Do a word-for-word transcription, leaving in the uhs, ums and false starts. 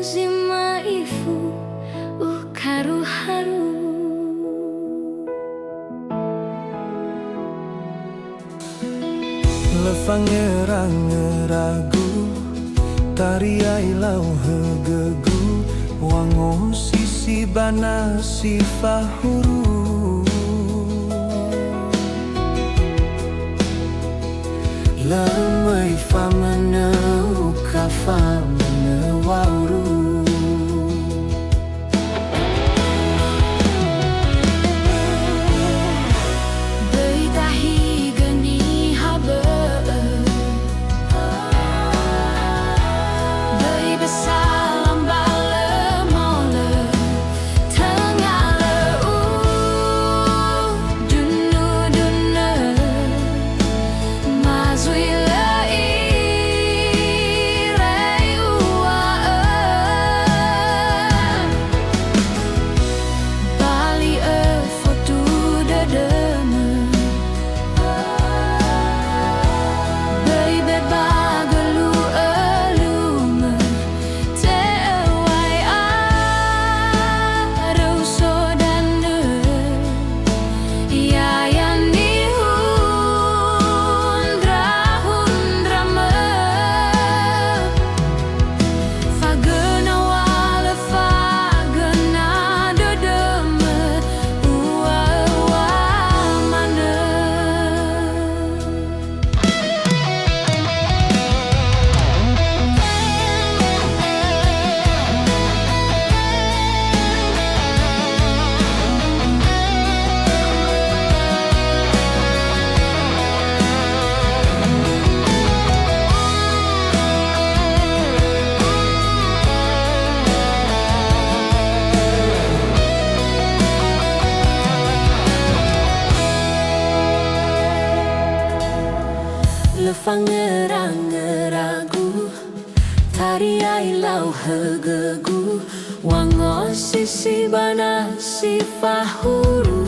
Zi ma'ifu ukaru-haru. Lö fangera-ngeragu, tariai lau högögu, wangosisi ba nasi fahuru. Lö möi famönö uka famönö wa'auru. Böi tahigö niha bö'ö. Böi besalam ba lö molö. Tenga lö udunu-dunö, ma zui lö irei uŵa'ö. Bali öfotu dödömö. Böi beba gölu'ö lumö, te'öwai aröu so danö. Ya'ia nihundra-hundramö. Fagöna wa lö fagöna dödömö, uŵa'ö wa manö. Lö fangera-ngeragu, tariai lau högögu, wangosisi ba nasi fahuru.